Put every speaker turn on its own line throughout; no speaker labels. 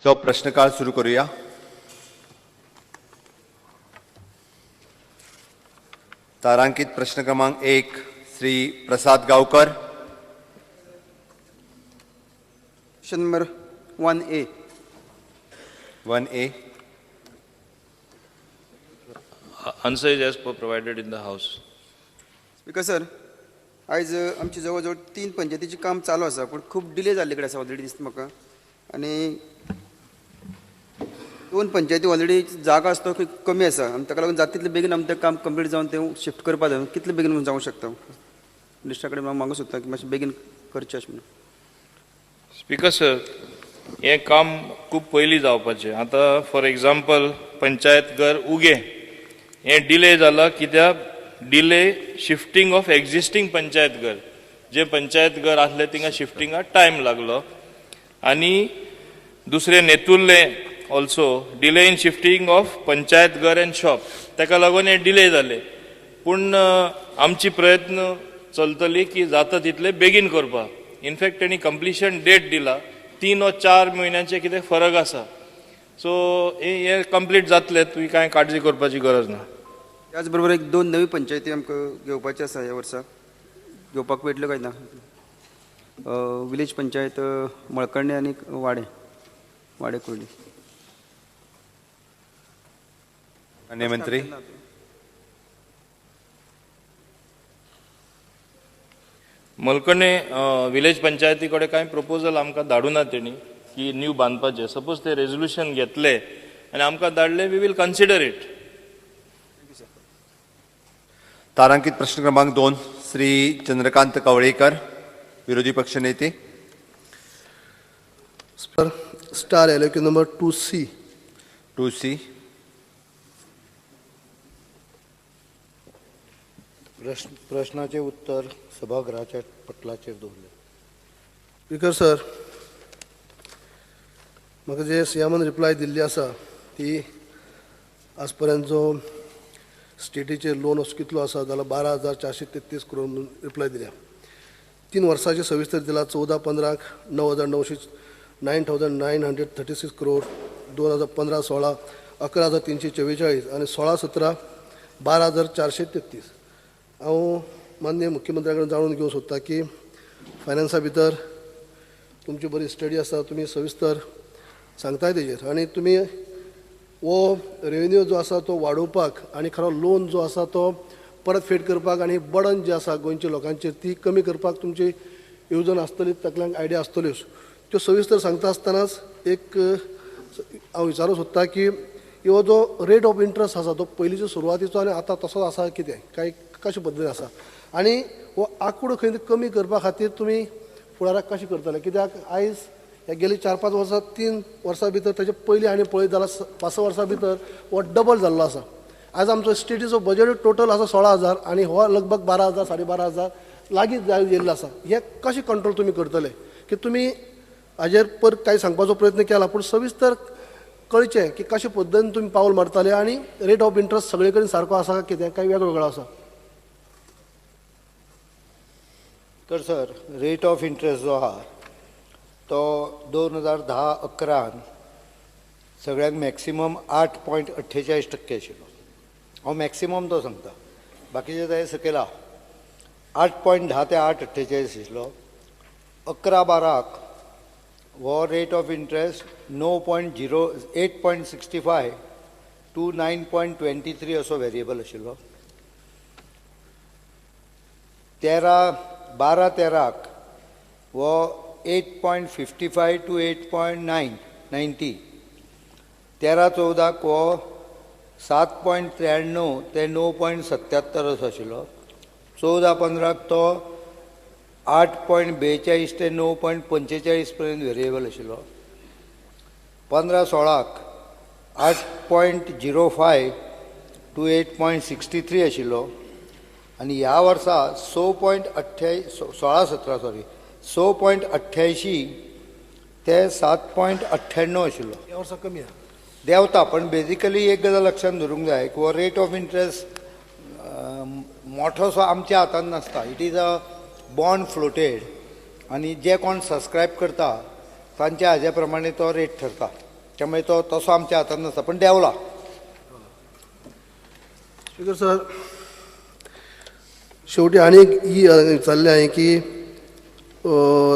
So प्रश्नकाळ सुरू करूया. तारांकित प्रश्न क्रमांक 1 Shri Prasad Gaonkar.
Question number 1A.
1A.
Answer is as per provided in the house.
Speaker sir, आयज आमची जवळ जवळ 3 पंचायतीचें काम चालू आसा, पूण खूब डिले जाल्ले कडेन आसा ऑलरेडी दिसता म्हाका. आनी 2 पंचायती ऑलरेडी जागा आसा तो कमी आसा आनी ताका लागून जाता तितले बेगीन आमचें काम कंप्लीट जावन तें शिफ्ट करपा जाय. कितले बेगीन म्हणून जावंक शकता? मिनिस्टरा कडेन हांव मागूंक सोदता की मातशें बेगीन करचें अशें म्हणून.
स्पीकर सर, हें काम खूब पयलीं जावपाचें. आतां फॉर एग्जाम्पल पंचायत घर उगें हें डिले जाला कित्याक delay shifting of existing panchayat घर. जे पंचायत घर आसले थिंगा शिफ्टिंगाक टायम लागलो. आनी दुसरें नेतुर्ले also delay in shifting of panchayat घर एंड शॉप, ताका लागून हें डिले जालें. पूण आमची प्रयत्न चलतली की जाता तितले बेगीन करपाक. इनफॅक्ट तेणी कंप्लिशन डेट दिला 3 or 4 म्हयन्याचे कितें फरक आसा. सो हें कंप्लीट जातलें, तुवें कांय काळजी करपाची गरज ना.
त्याच बरोबर एक 2 नवी पंचायती आमकां घेवपाची आसा ह्या वर्सा, घेवपाक मेळटल्यो काय ना? विलेज पंचायत मळकर्णे आनी वाडे, वाडे कुर्डी.
माननीय मंत्री.
मलकर्णे विलेज पंचायती कडेन कांय प्रपोजल आमकां धाडूना तेणी की न्यू बांदपाचें. सपोज ते रेजोल्युशन घेतले आनी आमकां धाडले, we will consider it.
तारांकित प्रश्न क्रमांक 2 श्री चंद्रकांत कवळेकर, विरोधी पक्ष नेते.
Star LOQ number 2C.
2C.
प्रश्नाचे उत्तर सभागृहाच्या पटलाचेर दवरले.
स्पीकर सर, म्हाका जे सीएमान रिप्लाय दिल्ली आसा ती आज पर्यंत जो स्टेटीचेर लोन असो कितलो आसा जाल्यार 12,433 करोड म्हणून रिप्लाय दिल्या. 3 वर्साचे सविस्तर दिला. 14-15 9,900 9,936 करोड, 2015-16 11,344 आनी 16-17 12,433. हांव माननीय मुख्यमंत्र्या कडेन जाणून घेवंक सोदता की फायनान्सा भितर तुमची बरी स्टडी आसा, तुमी सविस्तर सांगताय तेजेर आनी तुमी हो रेवेन्यू जो आसा तो वाडोवपाक आनी खरो लोन जो आसा तो परत फेड करपाक आनी बर्डन जे आसा गोंयच्या लोकांचेर ती कमी करपाक तुमची येवजण आसतली, तकल्यांक आयडिया आसतल्योच. त्यो सविस्तर सांगता आसतनाच एक हांव विचारूंक सोदता की हो जो रेट ऑफ इंट्रस्ट आसा तो पयलींचो सुरवातीचो आनी आतां तसोच आसा कितें काय कशे पद्दतीन आसा आनी हो आंकडो खंय कमी करपा खातीर तुमी फुडाराक कशें करतले? कित्याक आयज ह्या गेली 4-5 वर्सां 3 वर्सां भितर ताचे पयलीं आनी पळयत जाल्यार 5-6 वर्सां भितर हो डबल जाल्लो आसा. आयज आमचो स्टेटीचो बजेट टोटल आसा 16,000 आनी हो लगभग 12,000 12,500 लागीं येयल्लो आसा. हें कशें कंट्रोल तुमी करतले? की तुमी हाजेर पर कांय सांगपाचो प्रयत्न केला पूण सविस्तर कळचें की कशे पद्दतीन तुमी पावल मारताले आनी रेट ऑफ इंट्रस्ट सगळे कडेन सारको आसा कितें काय वेगवेगळो आसा?
तर सर, रेट ऑफ इंट्रस्ट जो आहा तो 2010-11 सगळ्यांक मॅक्सिमम 8.48% आशिल्लो. हांव मॅक्सिमम तो सांगता, बाकीचे ताजे सकयल आहा. 8.10 ते 8.48 आशिल्लो. 11-12 हो rate of interest 8.65 to 9.23 असो वेरिएबल आशिल्लो. 12-13 हो 8.55 टू 8.990. 13-14 हो 7.93 ते 9.77 असो आशिल्लो. 14-15 तो 8.42 ते 9.45 पर्यंत वेरिएबल आशिल्लो. 15-16 8.05 टू 8.63 आशिल्लो. आनी ह्या वर्सा 16-17 सॉरी 6.88 ते 7.98 आशिल्लो.
ह्या वर्सा कमी आसा
देंवता. पण बेजिकली एक गजाल लक्षांत धरूंक जाय की हो रेट ऑफ इंट्रस्ट मोठोसो आमच्या हातान नासता. It is a bond floated आनी जे कोण सबस्क्रायब करता तांच्या हाज्या प्रमाणे तो रेट ठरता. त्यामुळे तो तसो आमच्या हातान नासता, पण देंवला.
स्पीकर सर, शेवटी आनी एक ही विचारलें हांवें की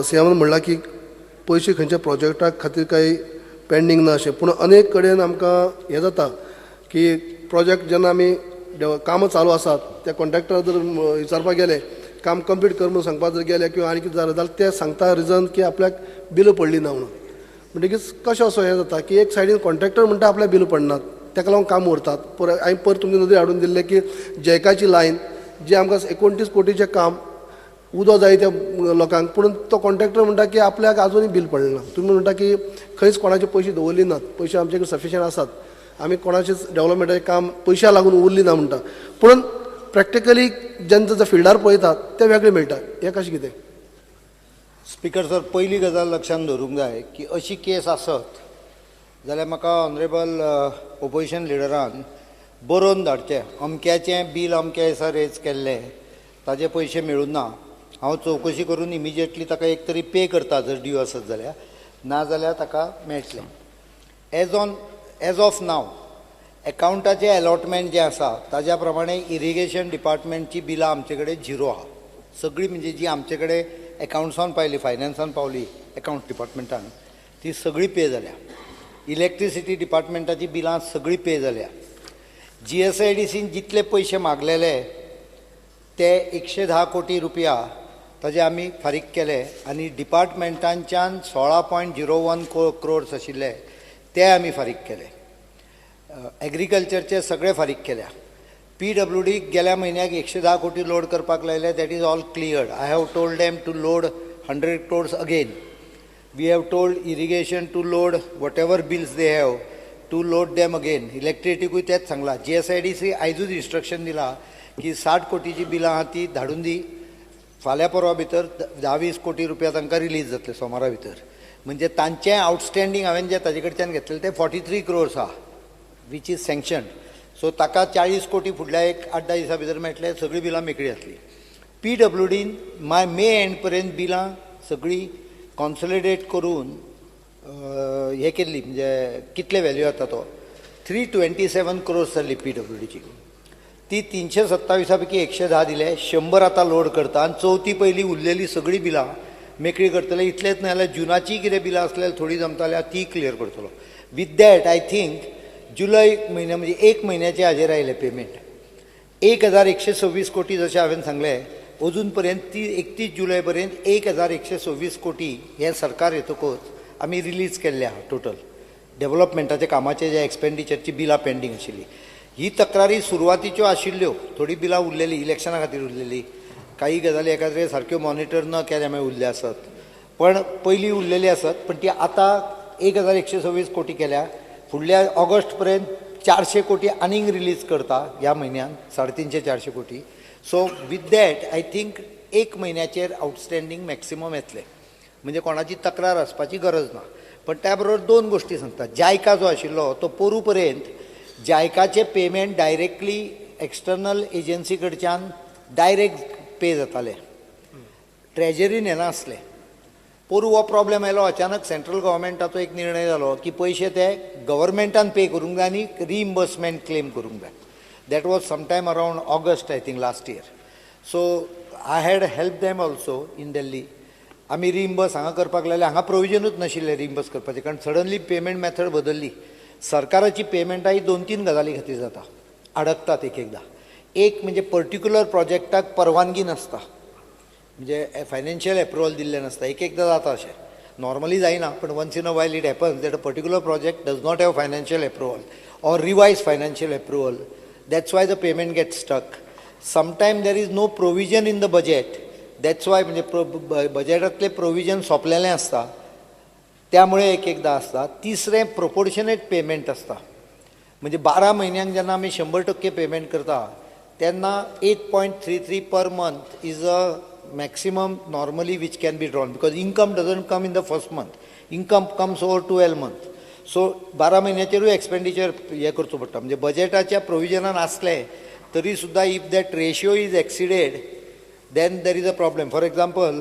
सीएमान म्हणलां की पयशे खंयच्या प्रोजेक्टा खातीर कांय पेंडींग ना अशें, पूण अनेक कडेन आमकां हें जाता की प्रोजेक्ट जेन्ना आमी कामां चालू आसात त्या कॉन्ट्रॅक्टर जर विचारपाक गेले, काम कंप्लीट कर म्हणून सांगपाक जर गेले किंवा आनी कितें जालें जाल्यार ते सांगता रिजन की आपल्याक बिलां पडलीं ना म्हणून. म्हणटकीच कशें असो हें जाता की एक सायडीन कॉन्ट्रॅक्टर म्हणटा आपल्याक बिलां पडनात, ताका लागून काम उरतात. परत हांवें परत तुमचे नदरेक हाडून दिल्लें की जॅकाची लायन जी आमकां 29 कोटीचें काम उदक जाय त्या लोकांक, पूण तो कॉन्ट्रॅक्टर म्हणटा की आपल्याक आजुनूय बील पडलें ना. तुमी म्हणटा की खंयच कोणाचे पयशे दवरली नात, पयशे आमचे कडेन सफिशियंट आसात, आमी कोणाचेच डेवलपमेंटाचें काम पयशा लागून उरली ना म्हणटा, पूण प्रॅक्टिकली जेन्ना जर फिल्डार पळयतात तें वेगळें मेळटा. हें कशें कितें?
स्पीकर सर, पयली गजाल लक्षांत दवरूंक जाय की अशी केस आसत जाल्यार म्हाका ऑनरेबल ओपोजिशन लिडरान बरोवन धाडचें, अमक्याचें बील अमक्या दिसा रेज केल्लें, ताजे पयशे मेळूं ना, हांव चवकशी करून इमिजिएटली ताका एक तरी पे करता जर ड्यू आसत जाल्यार, ना जाल्यार ताका मेळटलें. एज ऑफ नाव एकावंटाचें एलॉटमेंट जें आसा ताज्या प्रमाणे इरिगेशन डिपार्टमेंटची बिलां आमचे कडेन झिरो आहा सगळीं, म्हणजे जी आमचे कडेन एकावंट्सान पावली, फायनान्सान पावली, एकावंट डिपार्टमेंटान, ती सगळी पे जाल्या. इलेक्ट्रिसिटी डिपार्टमेंटाची बिलां सगळीं पे जाल्या. GSIDCन जितले पयशे मागलेले ते 110 कोटी रुपया ताजे आमी फारीक केले आनी डिपार्टमेंटांच्यान 16.01 क्रोड्स आशिल्ले ते आमी फारीक केले. एग्रीकल्चरचे सगळे फारीक केल्या. PWD गेल्या म्हयन्याक 110 कोटी लोड करपाक लायले, that is all cleared. I have told them to load 100 crores again. We have told irrigation to load whatever bills they have to load them again. इलेक्ट्रिसिटीकूय तेंच सांगलां. GSIDC आयजूच इन्स्ट्रक्शन दिलां की 60 कोटीची बिलां आहा ती धाडून दी, फाल्यां परवा भितर 10-20 कोटी रुपया तांकां रिलीज जातले सोमारा भितर. म्हणजे तांचें आउटस्टँडींग हांवें जें ताजे कडच्यान घेतलें तें 43 क्रोर्स आहा, which is सँक्शन्ड. सो ताका 40 कोटी फुडल्या एक 8-10 दिसां भितर मेळटले, सगळीं बिलां मेकळीं जातलीं. PWDन मे एंड पर्यंत बिलां सगळीं कॉन्सोलिडेट करून हें केल्ली, म्हणजे कितले व्हॅल्यू जाता तो 327 क्रोर्स जाल्ली PWDची. ती 327 पैकी 110 दिले, 100 आतां लोड करता आनी चवथी पयलीं उरलेली सगळीं बिलां मेकळी करतले. इतलेंच न्हय जाल्यार जुनाची कितें बिलां आसल्यार थोडीं जमता जाल्यार ती क्लियर करतलो. विथ that I think जुलय म्हयन्या म्हणजे एक म्हयन्याचे हाजेर आयलें पेमेंट 1126 कोटी, जशें हांवें सांगलें अजून पर्यंत ती 31 जुलय पर्यंत 1126 कोटी हें सरकार येतकूच आमी रिलीज केल्लें आहा टोटल डेवलपमेंटाच्या कामाचे जे एक्सपेंडिचरची बिलां पेंडींग आशिल्ली. ही तक्रारी सुरवातीच्यो आशिल्ल्यो, थोडीं बिलां उरलेलीं इलेक्शना खातीर उरलेलीं, काही गजाली एकाद्रे सारक्यो मॉनिटर न केल्या मागीर उरल्यो आसत, पण पयलीं उरलेली आसत, पण ती आतां 1126 कोटी केल्या. फुडल्या ऑगस्ट पर्यंत 400 कोटी आनीक रिलीज करता ह्या म्हयन्यान, 350-400 कोटी. So with that I think एक म्हयन्याचेर आउटस्टँडींग मॅक्सिमम येतलें, म्हणजे कोणाची तक्रार आसपाची गरज ना. पण त्या बरोबर दोन गोष्टी सांगता. जायका जो आशिल्लो तो पोरू पर्यंत जायकाचें पेमेंट डायरेक्टली एक्सटर्नल एजन्सी कडच्यान डायरेक्ट पे जातालें, ट्रेजरीन येनासलें. पोरू हो प्रॉब्लेम आयलो, अचानक सेंट्रल गव्हर्मेंटाचो एक निर्णय जालो की पयशे ते गव्हर्मेंटान पे करूंक जाय आनी रिइम्बर्समेंट क्लेम करूंक जाय. That was sometime around August I think last year. So I had help them also in Delhi. आमी रिइम्बर्स हांगा करपाक लागले, हांगा प्रोविजनूच नाशिल्लें रिइम्बर्स करपाचें, कारण सडनली पेमेंट मेथड बदल्ली. सरकाराची पेमेंटां ही 2-3 गजाली खातीर जाता, अडकतात एक एकदां. एक म्हणजे पर्टिक्युलर प्रोजेक्टाक परवानगी नासता, म्हणजे फायनान्शियल एप्रुवल दिल्लें नासता, एक एकदां जाता अशें, नॉर्मली जायना, पण once in a while it happens that a particular project does not have financial approval or revise financial approval, that's why the payment get stuck. Sometime there is no provision in the budget, that's why म्हणजे बजेटांतलें provision सोंपलेलें आसता, त्यामुळे एक एकदां आसता. तिसरें proportionate payment आसता, म्हणजे 12 म्हयन्यांक जेन्ना आमी 100% पेमेंट करता तेन्ना 8.33 per month is a maximum normally which can be drawn, because income doesn't come in the first month, income comes over 12 month. So 12 म्हयन्याचेरूय expenditure हें करचो पडटा, म्हणजे बजेटाच्या प्रोविजनान आसलें तरी सुद्दां if that ratio is exceeded then there is a problem. For example,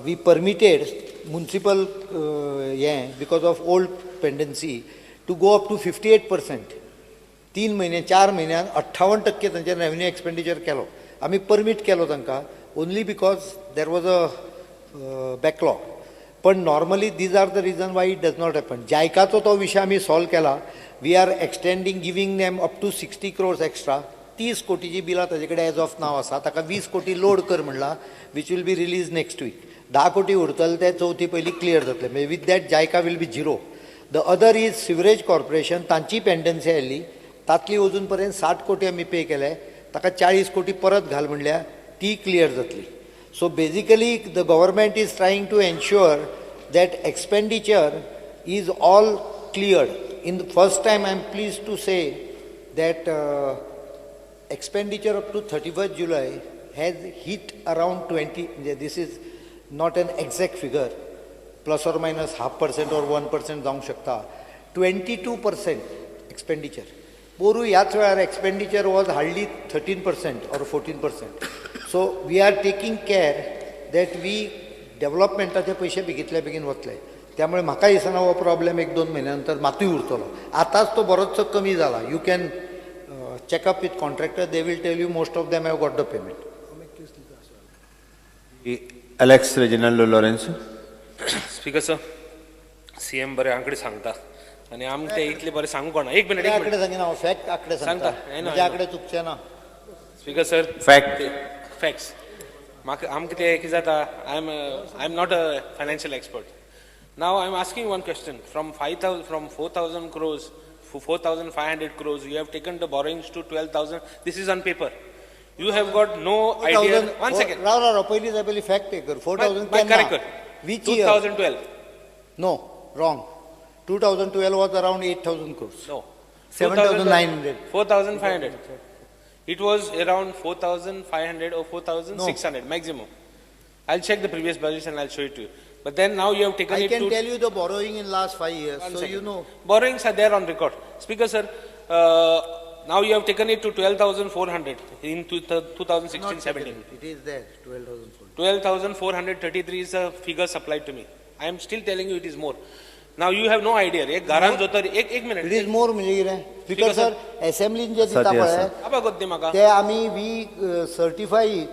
we permitted municipal हें because of old pendency to go up to 58%. 3 म्हयने 4 म्हयन्यान 58% तांचे रेवेन्यू एक्सपेंडिचर केलो. आमी परमीट केलो तांकां only because there was a backlog. पण normally these are the reason why it does not happen. जायकाचो तो विशय आमी सॉल्व केला. We are extending, giving them up to 60 crores extra. 30 कोटीची बिलां ताजे कडेन एज ऑफ नाव आसा. ताका 20 कोटी लोड कर म्हणला, which will be release next week. 10 कोटी उरतले ते चवथी पयलीं क्लियर जातले. म्हणजे with that JICA will be zero. The other is sewerage corporation, तांची पेंडन्सी आयिल्ली, तातली अजून पर्यंत 60 कोटी आमी पे केले, ताका 40 कोटी परत घाल म्हणल्या, ती क्लियर जातली. So basically the government is trying to ensure that expenditure is all cleared. In the first time I am please to say that expenditure up to 31st July has hit around 20, this is not an exact figure, plus or minus 0.5% or 1% जावंक शकता, 22% expenditure. पोरू ह्याच वेळार expenditure was hardly 13% or 14%. So we are taking care that we डेव्हलपमेंटाचे पयशे बेगींतल्या बेगीन वतले. त्यामुळे म्हाका दिसना हो प्रॉब्लेम 1-2 म्हयन्या नंतर मातूय उरतलो. आतांच तो बरोचसो कमी जाला. You can check up with contractor, they will tell you most of them have got the payment.
Alex Reginaldo Lourenco.
Speaker sir, CM बरे आंकडे सांगता आनी आमकां ते इतले बरें सांगू कोणा. एक मिनट,
आंकडे सांगिना, फॅक्ट आंकडे सांगता, म्हणजे आंकडे चुकचे ना.
स्पीकर सर,
फॅक्ट
फॅक्ट्स म्हाका आमकां ते कितें जाता, I am not a financial expert. Now I am asking one question. From 5,000, from 4,000 crores, 4,500 crores, you have taken the borrowings to 12,000. This is on paper. You have got no idea. One second.
Rao, Rao, पयली जाय पयली fact take. 4,000
correct कर.
Which year?
2012.
No, wrong. 2012 was around 8,000 crores.
No.
7,900.
4,500. It was around 4,500 or 4,600 no. Maximum. I'll check the previous budget and I'll show it to you. But then now you have taken
I
it to...
I can tell you the borrowing in last 5 years,
One
so
second.
You know.
Borrowings are there on record. Speaker sir, now you have taken it to 12,400 in 2016-17.
It is there, 12,400.
12,433 is a figure supplied to me. I am still telling you it is more. Now you have no idea. एक घरान जो तर एक minute.
It is more म्हणजे कितें? Speaker sir, assembly जे दिता पळय ते आमी we certify it.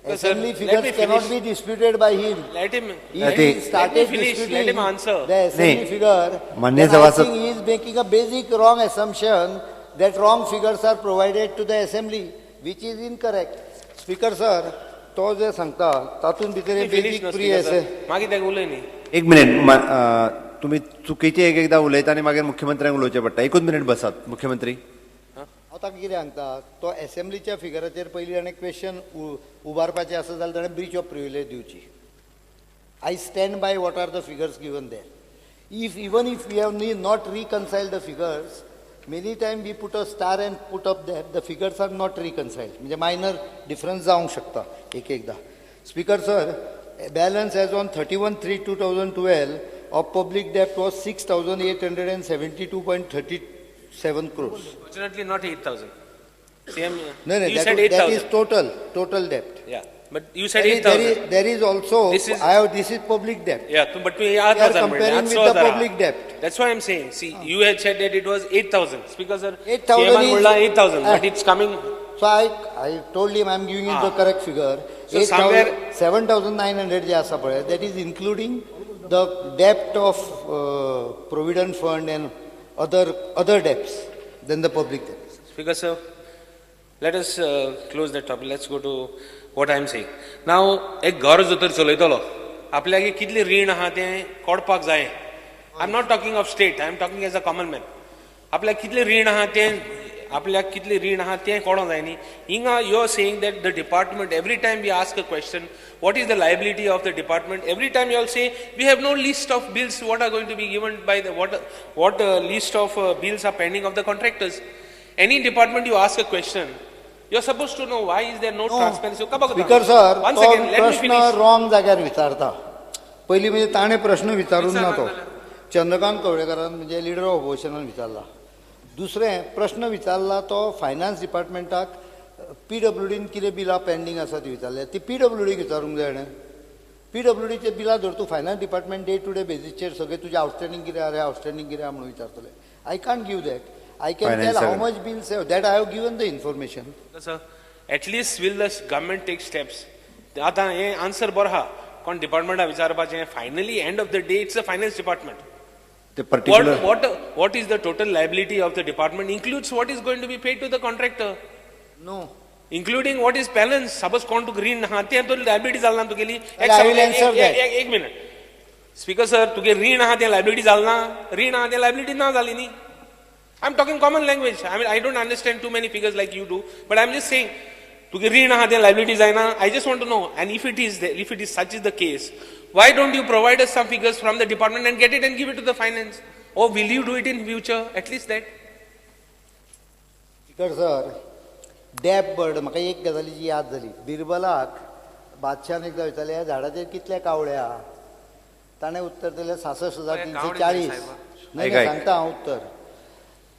Assembly figures cannot be disputed by him.
Let him.
If he started disputing
let him answer.
The assembly figure, then I think he is making a basic wrong assumption that wrong figures are provided to the assembly, which is incorrect. Speaker sir, तो जे सांगता तातूंत भितर basic pre आसा.
मागीर ताका उलय न्ही.
एक मिनिट, तुम्ही चुकीचे एक एकदा उलयता आनी मागीर मुख्यमंत्र्यांक उलोवचें पडटा. एकूच मिनिट बसात मुख्यमंत्री.
हांव ताका कितें सांगता, तो एसेंब्लीच्या फिगराचेर पयलीं ताणें क्वेश्चन उबारपाचें आसा जाल्यार ताणें ब्रीच ऑफ प्रिविलेज दिवची. I stand by what are the figures given there. If even if we have not reconcile the figures, many time we put a star and put up that the figures are not reconciled, म्हणजे minor difference जावंक शकता एक एकदां. Speaker sir, balance as on 31/3/2012 of public debt was 6,872.37 crores.
Fortunately, not 8,000. Same.
No, no,
you
that,
said 8,000.
That is total debt.
Yeah, but you said 8,000.
There is also,
this is,
this is public debt.
Yeah, but we
are comparing with the public debt.
That's why I'm saying. See, you had said that it was 8,000. Because sir,
8,000 is
8,000, but it's coming.
So I told him I'm giving you the correct figure.
So 8,000,
7,900 जे आसा पळय, that is including the debt of provident fund and other debts than the public debt.
Speaker sir, let us close that topic. Let's go to what I am saying. Now, एक घर जो तर चलयतलो आपल्याक कितले रीण आहा तें कोडपाक जाय. I am not talking of state, I am talking as a common man. आपल्याक कितले रीण आहा तें, आपल्याक कितले रीण आहा तें कोडोंक जाय न्ही. हिंगा you are saying that the department, every time we ask a question, what is the liability of the department, every time you all say we have no list of bills what are going to be given by the what list of bills are pending of the contractors. Any department you ask a question, you are supposed to know why is there no transparency.
Speaker sir, तो प्रश्न wrong जाग्यार विचारता. पयलीं म्हणजे ताणें प्रश्न विचारूंक ना, तो चंद्रकांत कवळेकारान म्हणजे लिडर ऑफ ऑपोजिशनान विचारला. दुसरें प्रश्न विचारला तो फायनान्स डिपार्टमेंटाक पीडब्ल्यूडीन कितें बिलां पेंडींग आसा ती विचारल्या, ती पीडब्ल्यूडीक विचारूंक जाय. पीडब्ल्यूडीचे बिलां धर तूं finance department day to day बेजीसचेर सगळे तुजे आउटस्टँडींग कितें आहा, आउटस्टँडींग कितें आहा म्हणून विचारतले. I can't give that. I can tell how much bills have that I have given the information.
Sir, at least will the government take steps. आतां हें आन्सर बरो आहा, कोण डिपार्टमेंटा विचारपाचें. Finally end of the day it's a finance department.
ते particular
What is the total liability of the department includes what is going to be paid to the contractor.
No.
Including what is balance. Suppose कोण तुका रीण आहा तें तो liability जाल ना तुगेली.
I will answer that.
एक मिनट स्पीकर सर, तुगे रीण आहा तें लायबिलिटी जाल ना, रीण आहा तें लायबिलिटी ना जाली न्ही. I am talking common language. I mean I don't understand too many figures like you do, but I am just saying तुगे रीण आहा तें लायबिलिटी जायना. I just want to know, and if it is such is the case, why don't you provide us some figures from the department and get it and give it to the finance? Or will you do it in future? At least that.
Speaker sir, debt burden म्हाका एक गजालीची याद जाली. बिरबलाक बादशान एकदां विचारलें, ह्या झाडाचेर कितले कावळे आहा? ताणें उत्तर दिलें 66,340. न्हय सांगता हांव उत्तर.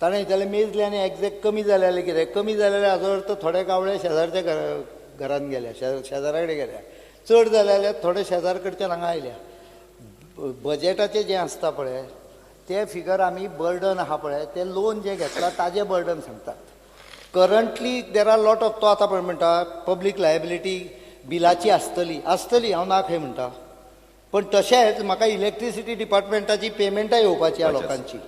ताणें विचारलें मेजले आनी एग्जॅक्ट कमी जाले जाल्यार कितें? कमी जाले जाल्यार हाजो अर्थ थोडे कावळे शेजारच्या घरान गेल्या, शेजारा कडेन गेल्या. चड जाले जाल्यार थोडे शेजार कडच्यान हांगा आयल्या. बजेटाचें जें आसता पळय तें फिगर आमी बर्डन आहा पळय तें लोन जें घेतलां ताजें बर्डन सांगतात. Currently there are lot of, तो आतां पळय म्हणटा पब्लीक लायबिलिटी बिलाची आसतली, आसतली हांव ना खंय म्हणटा, पण तशेंच म्हाका इलेक्ट्रिसिटी डिपार्टमेंटाची पेमेंटां येवपाची आहा लोकांची.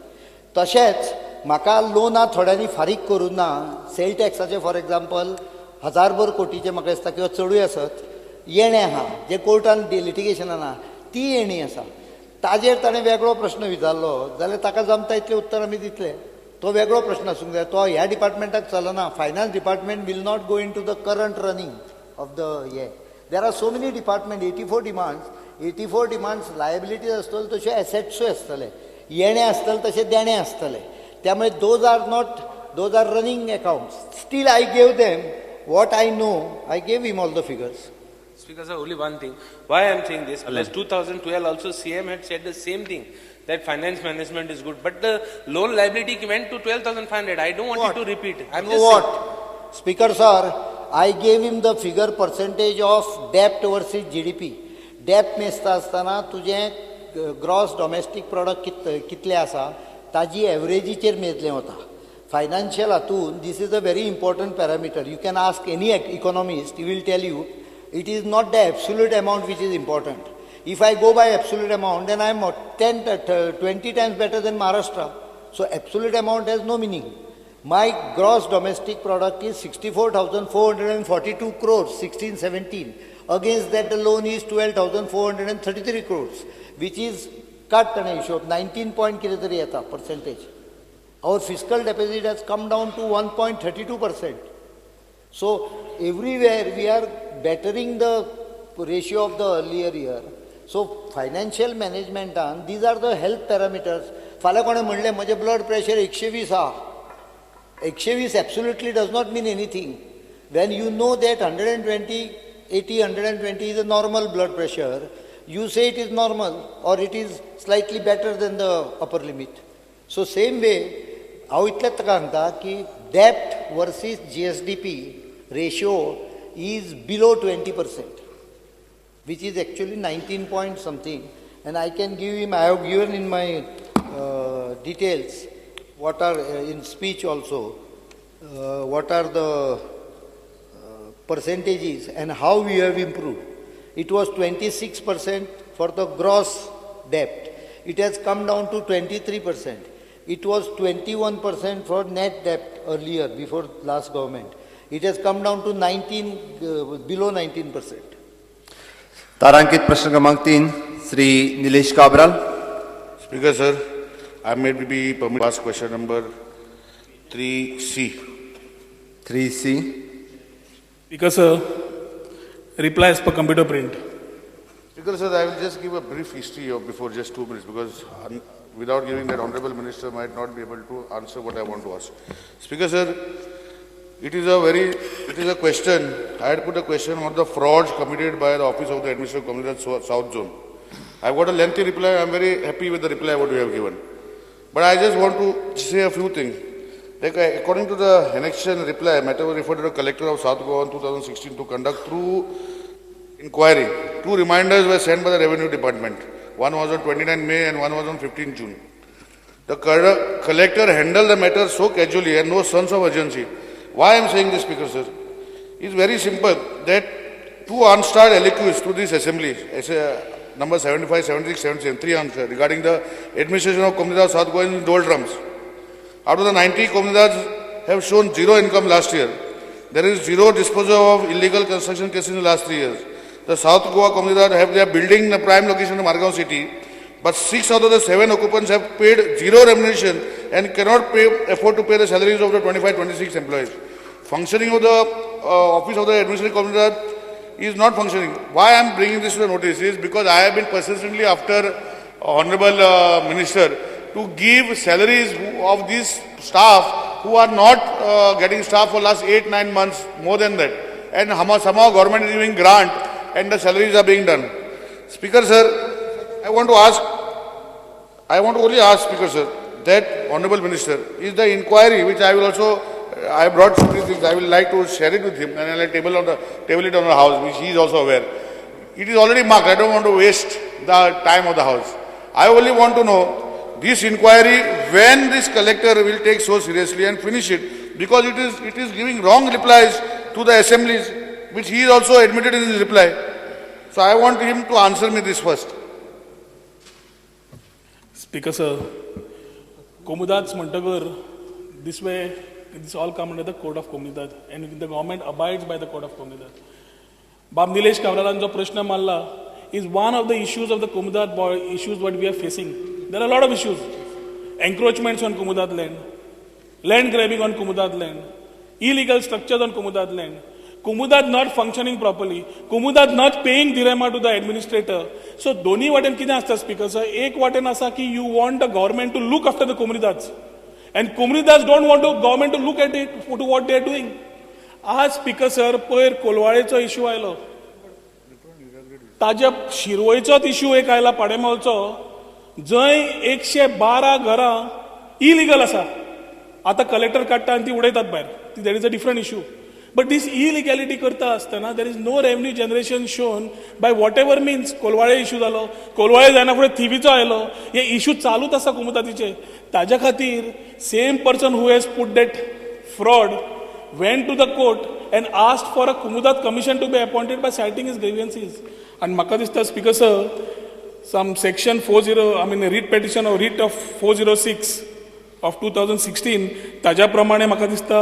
तशेंच म्हाका लोनां थोड्यांनी फारीक करूं ना, सेल टॅक्साचें फॉर एग्जाम्पल 1000 कोटीचें म्हाका दिसता किंवा चडूय आसत येणें आहा जें कोर्टान लिटिगेशनान आहा ती येणी आसा. ताजेर ताणें वेगळो प्रश्न विचारलो जाल्यार ताका जमता इतलें उत्तर आमी दितले. तो वेगळो प्रश्न आसूंक जाय, तो ह्या डिपार्टमेंटाक चलना. Finance department will not go into the current running of the hey. There are so many department, 84 demands, 84 demands liabilities आसतल्यो तश्यो एसेट्सूय आसतले, येणें आसतलें तशें देणें आसतलें. त्यामुळे those are not, those are running accounts. Still I gave them what I know, I gave him all the figures.
Speaker sir, only one thing. Why I am saying this? Because 2012 also CM had said the same thing, that finance management is good, but the loan liability went to 12,500. I don't want it to repeat. I'm just
what? Saying. Speaker sir, I gave him the figure percentage of debt versus GDP. Debt मेजता आसतना तुजें gross domestic product कितलें आसा ताजी एवरेजीचेर मेजलें वता. Financial हातून this is a very important parameter. You can ask any economist, he will tell you it is not the absolute amount which is important. If I go by absolute amount, then I am 10, 20 times better than Maharashtra. So absolute amount has no meaning. My gross domestic product is 64,442 crores, 16-17. Against that the loan is 12,433 crores, which is cut an issue of 19 point कितें तरी येता percentage. Our fiscal deficit has come down to 1.32%. So everywhere we are bettering the ratio of the earlier year. So financial management, these are the health parameters. फाल्यां कोणें म्हणलें म्हजें blood pressure 120 आहा. 120 absolutely does not mean anything. When you know that 120, 80, 120 is a normal blood pressure, you say it is normal or it is slightly better than the upper limit. So same way, हांव इतलेंच ताका सांगता की debt versus GSDP ratio is below 20%, which is actually 19 point something. And I can give him, I have given in my details, what are in speech also, what are the percentages and how we have improved. It was 26% for the gross debt. It has come down to 23%. It was 21% for net debt earlier, before last government. It has come down to 19, below 19%.
तारांकित प्रश्न क्रमांक 3, Shri Nilesh Cabral.
Speaker sir, I may be permitted to ask question number 3C.
3C.
Speaker sir, reply as per computer print.
Speaker sir, I will just give a brief history of before just 2 minutes, because without giving that, Honorable Minister might not be able to answer what I want to ask. Speaker sir, it is a question. I had put a question on the frauds committed by the Office of the Administrative Commissioner South Zone. I've got a lengthy reply. I'm very happy with the reply what you have given. But I just want to say a few things. Like, according to the annexation reply, matter was referred to the Collector of South Goa in 2016 to conduct through inquiry. 2 reminders were sent by the Revenue Department. One was on 29 May and one was on 15 June. The collector handled the matter so casually and no sense of urgency. Why I am saying this, Speaker sir? It's very simple that 2 unstarred LAQs to this assembly, number 75, 76, 77, 3 unstarred regarding the administration of Comunidade South Goa in doldrums. Out of the 90 Comunidades have shown 0 income last year. There is 0 disposal of illegal construction cases in the last 3 years. The South Goa Comunidade have their building in the prime location of Margao city, but 6 out of the 7 occupants have paid 0 remuneration and cannot afford to pay the salaries of the 25-26 employees. Functioning of the office of the administrative Comunidade is not functioning. Why I am bringing this to the notice is because I have been persistently after Honorable Minister to give salaries of these staff who are not getting staff for last 8-9 months, more than that. And somehow government is giving grant and the salaries are being done. Speaker sir, I want to only ask Speaker sir, that Honorable Minister, is the inquiry which I will also, I brought three things, I will like to share it with him and I will table it on the house, which he is also aware. It is already marked, I don't want to waste the time of the house. I only want to know this inquiry, when this collector will take so seriously and finish it, because it is giving wrong replies to the assemblies, which he is also admitted in his reply. So I want him to answer me this first.
Speaker sir, Comunidades म्हणटकर this way, this all come under the code of Comunidade and the government abides by the code of Comunidade. Bab Nilesh Cabralan जो प्रश्न मारला is one of the issues of the Comunidade issues what we are facing. There are a lot of issues. Encroachments on Comunidade land, land grabbing on Comunidade land, illegal structures on Comunidade land, Comunidade not functioning properly, Comunidade not paying direma to the administrator. So दोन्ही वाटेन कितें आसता speaker sir, एक वाटेन आसा की you want the government to look after the Comunidades and Comunidades don't want the government to look at it to what they are doing. आज speaker sir पयर कोलवाळेचो इश्यू आयलो, ताज्या शिरवयचोच इश्यू एक आयला पाडेमोलचो, जंय 112 घरां इलिगल आसा. आतां कलेक्टर काडटा आनी ती उडयतात भायर, that is a different issue. But this illegality करता आसतना there is no revenue generation shown by whatever means. Colvale issue जालो, कोलवाळे जायना फुडें थिवीचो आयलो, हे इश्यू चालूच आसा कोमुनिदादीचे. ताज्या खातीर same person who has put that fraud went to the court and asked for a Comunidade commission to be appointed by citing his grievances. आनी म्हाका दिसता speaker sir, some section 40, I mean writ petition or writ of 406 of 2016 ताज्या प्रमाणे म्हाका दिसता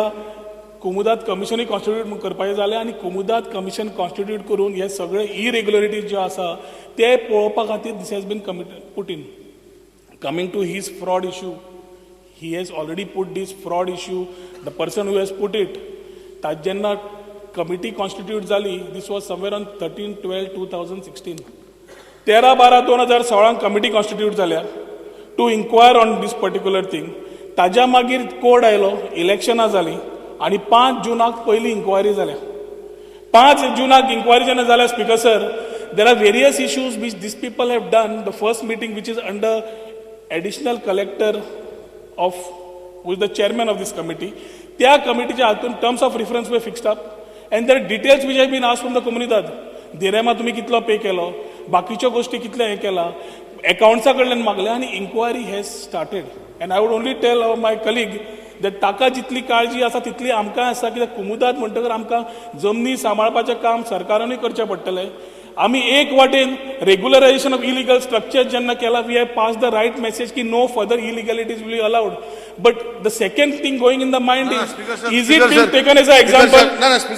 comunidade कमिशनूय constitute करपाचें जालें आनी कोमुनिदाद कमिशन कॉन्स्टिट्यूट करून हे सगळे इरेग्युलरिटीज ज्यो आसा ते पळोवपा खातीर this has been put in. Coming to his fraud issue, he has already put this fraud issue, the person who has put it, Taj जेन्ना कमिटी कॉन्स्टिट्यूट जाली, this was somewhere on 13/12/2016, 13/12/2016 committee constitute जाल्या to inquire on this particular thing. ताज्या मागीर code आयलो, इलेक्शनां जालीं आनी 5 जूनाक पयली enquiry जाल्या. 5 जूनाक इन्क्वायरी जेन्ना जाल्या speaker sir, there are various issues which this people have done. The first meeting which is under additional collector of who is the chairman of this committee, त्या कमिटीच्या हातून terms of reference were fixed up and there details which have been asked from the Comunidade. दिरेमा तुमी कितलो pay केलो, बाकीच्यो गोश्टी कितले हें केला, एकावंट्सा कडल्यान मागले आनी inquiry has started. And I would only tell my colleague that ताका जितली काळजी आसा तितली आमकां आसा, कित्याक कोमुनिदाद म्हणटकर आमकां जमनी सांबाळपाचें काम सरकारानूय करचें पडटलें. आमी एक वाटेन रेग्युलरायझेशन ऑफ इलिगल स्ट्रक्चर जेन्ना केला, we have pass the right message की no further illegalities will be allowed. But the second thing going in the mind is it been taken as a example?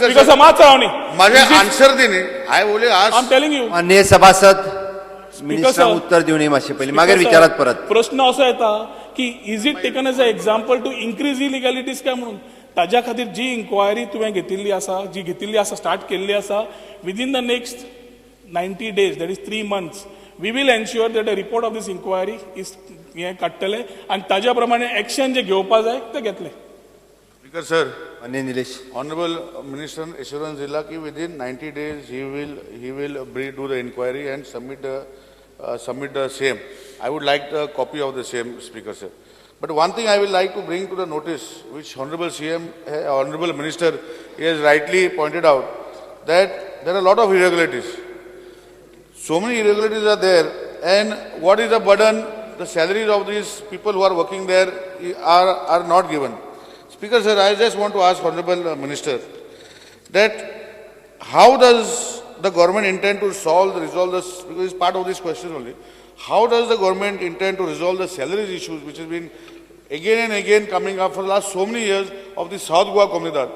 Because मात हांव न्ही
माझे answer दी न्ही, I only ask,
I am telling you.
माननीय सभासद मिनिस्टरांक उत्तर दिवनी मातशें पयलीं, मागीर विचारात परत.
प्रश्न असो येता की is it taken as a example to increase illegalities काय म्हणून. ताज्या खातीर जी इन्क्वायरी तुवें घेतिल्ली आसा, जी घेतिल्ली आसा, स्टार्ट केल्ली आसा, within the next 90 days, that is 3 months, we will ensure that a report of this inquiry is हें काडटले आनी ताज्या प्रमाणे एक्शन जे घेवपा जाय ते घेतले.
Speaker sir,
माननीय निलेश,
Honorable Minister assurance दिला की within 90 days he will do the inquiry and submit the same. I would like the copy of the same, Speaker sir. But one thing I will like to bring to the notice, which Honorable CM, Honorable Minister, he has rightly pointed out, that there are a lot of irregularities. So many irregularities are there, and what is the burden? The salaries of these people who are working there are not given. Speaker sir, I just want to ask Honorable Minister that how does the government intend to resolve this, because it's part of this question only, how does the government intend to resolve the salaries issues which has been again and again coming up for the last so many years of the South Goa Comunidade?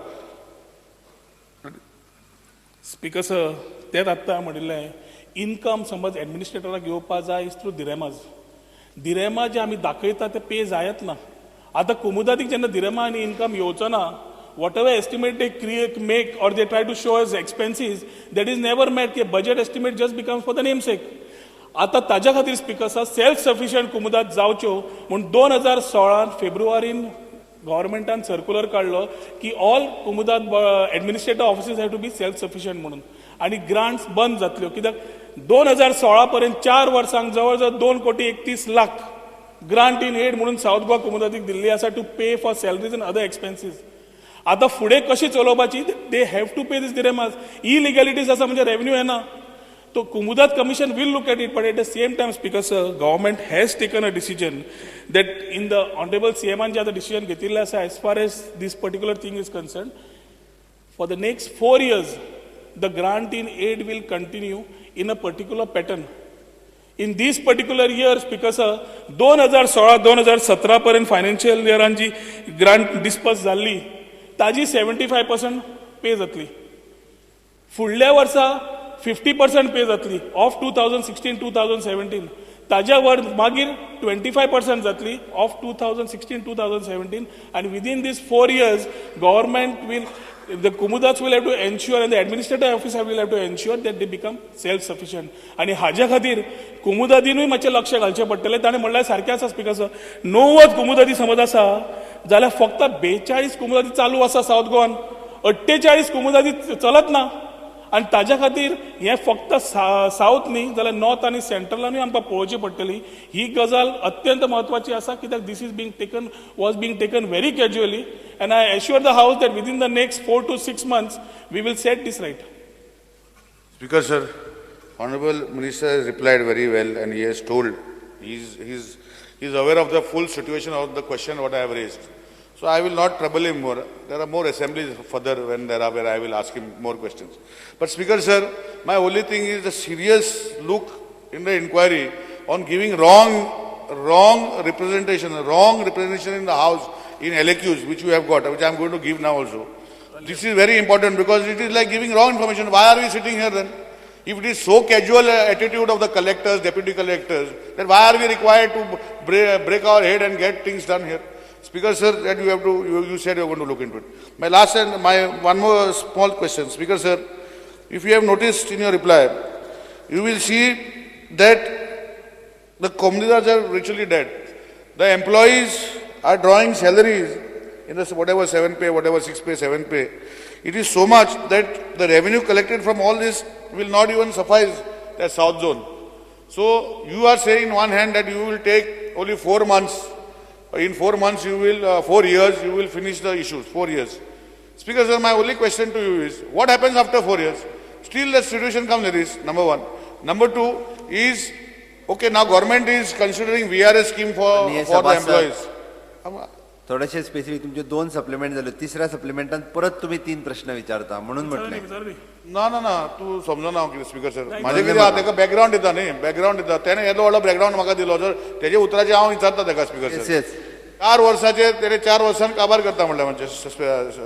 Speaker sir, तेच आत्तां म्हणिल्लें, income समज एडमिनिस्ट्रेटराक येवपा जाय is through दिरेमाज. दिरेमा जे आमी दाखयता ते pay जायत ना. आतां कोमुदादीक जेन्ना दिरेमा आनी इनकम येवचो ना, whatever estimate they create, make or they try to show as expenses, that is never met. की budget estimate just becomes for the name sake. आतां ताज्या खातीर, स्पीकर सर, सेल्फ सफिशियंट कुमुदाद जावच्यो म्हूण 2016 फेब्रुवारीन गव्हर्मेंटान सर्क्युलर काडलो की all Comunidade administrative offices have to be self sufficient म्हणून आनी grants बंद जातल्यो, कित्याक 2016 पर्यंत 4 वर्सांक जवळ जवळ 2 कोटी 31 लाख ग्रांट इन एड म्हणून सावथ गोवा कुमुदादीक दिल्ली आसा to pay for salaries and other expenses. आतां फुडें कशी चलोवपाची? They have to pay this दिरेमास. इलिगॅलिटीज आसा म्हणजे रेव्हन्यू येना. So Comunidade Commission will look at it, but at the same time, Speaker sir, government has taken a decision that in the honorable CM जे आता decision घेतिल्लें आसा, as far as this particular thing is concerned, for the next 4 years, the grant in aid will continue in a particular pattern. In this particular year, Speaker sir, 2016 2017 पर्यंत financial इयरान जी grant disperse जाल्ली ताजी 75% pay जातली. फुडल्या वर्सा 50% pay जातली of 2016 2017. ताज्या वर मागीर 25% जातली of 2016 2017. आनी within this 4 years, government will the Comunidades will have to ensure and the administrative officer will have to ensure that they become self sufficient. आनी हाज्या खातीर कुमुदादीनूय मातशें लक्ष घालचें पडटलें. ताणें म्हणल्यार सारकें आसा, स्पीकर सर, 90 कुमुदादी समज आसा जाल्यार फक्त 42 कुमुदादी चालू आसा सावथ गोवान, 48 कुमुदादी चलत ना. आनी ताज्या खातीर हें फक्त सावथ न्ही जाल्यार नॉर्थ आनी सेंट्रलानूय आमकां पळोवची पडटली. ही गजाल अत्यंत म्हत्वाची आसा, कित्याक this is being taken was being taken very casually, and I assure the house that within the next 4 to 6 months we will set this right.
Speaker sir, Honorable Minister has replied very well and he has told, he's aware of the full situation of the question what I have raised. So I will not trouble him more. There are more assemblies further when there are where I will ask him more questions. But Speaker sir, my only thing is the serious look in the inquiry on giving wrong representation in the house in LAQs, which you have got, which I am going to give now also. This is very important because it is like giving wrong information. Why are we sitting here then? If it is so casual attitude of the collectors, deputy collectors, then why are we required to break our head and get things done here? Speaker sir, that you have to, you said you are going to look into it. My last and my one more small question, Speaker sir, if you have noticed in your reply, you will see that the Comunidades are virtually dead. The employees are drawing salaries in the whatever 7 pay, whatever 6 pay, 7 pay. It is so much that the revenue collected from all this will not even suffice the South Zone. So you are saying in one hand that you will take only 4 months. In 4 months you will, 4 years you will finish the issues, 4 years. Speaker sir, my only question to you is, what happens after 4 years? Still the situation comes like this, number one. Number two is, okay, now government is considering VRS scheme
आणि
for the
सभासद-
employees.
थोडेसे specific, तुमचे दोन supplement जाले, तिसऱ्या सप्लिमेंटान परत तुम्ही तीन प्रश्न विचारता म्हणून म्हटलें.
विचारली.
ना ना ना, तूं समजना हांव कितें, स्पीकर सर. म्हाजें कितें आहा, ताका बॅकग्रावंड दिता न्ही, बॅकग्रावंड दिता. तेणें येदो व्हडलो बॅकग्रावंड म्हाका दिलो जर तेजे उतराचेर हांव विचारता ताका, स्पीकर सर.
येस.
4 वर्साचे तेणे 4 वर्सान काबार करता म्हणल्यार म्हणजे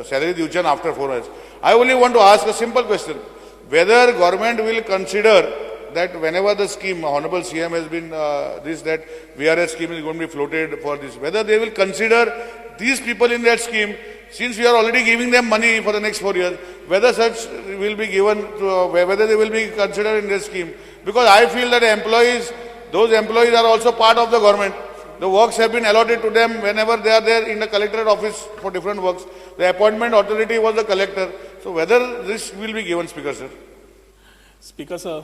सॅलरी दिवचे ना after 4 years. I only want to ask a simple question, whether government will consider that whenever the scheme, Honorable CM has been, this, that VRS scheme is going to be floated for this, whether they will consider these people in that scheme, since we are already giving them money for the next 4 years, whether such will be given to, whether they will be considered in this scheme. Because I feel that employees, those employees are also part of the government. The works have been allotted to them whenever they are there in the collectorate office for different works. The appointment authority was the collector. So whether this will be given, Speaker sir.
Speaker sir.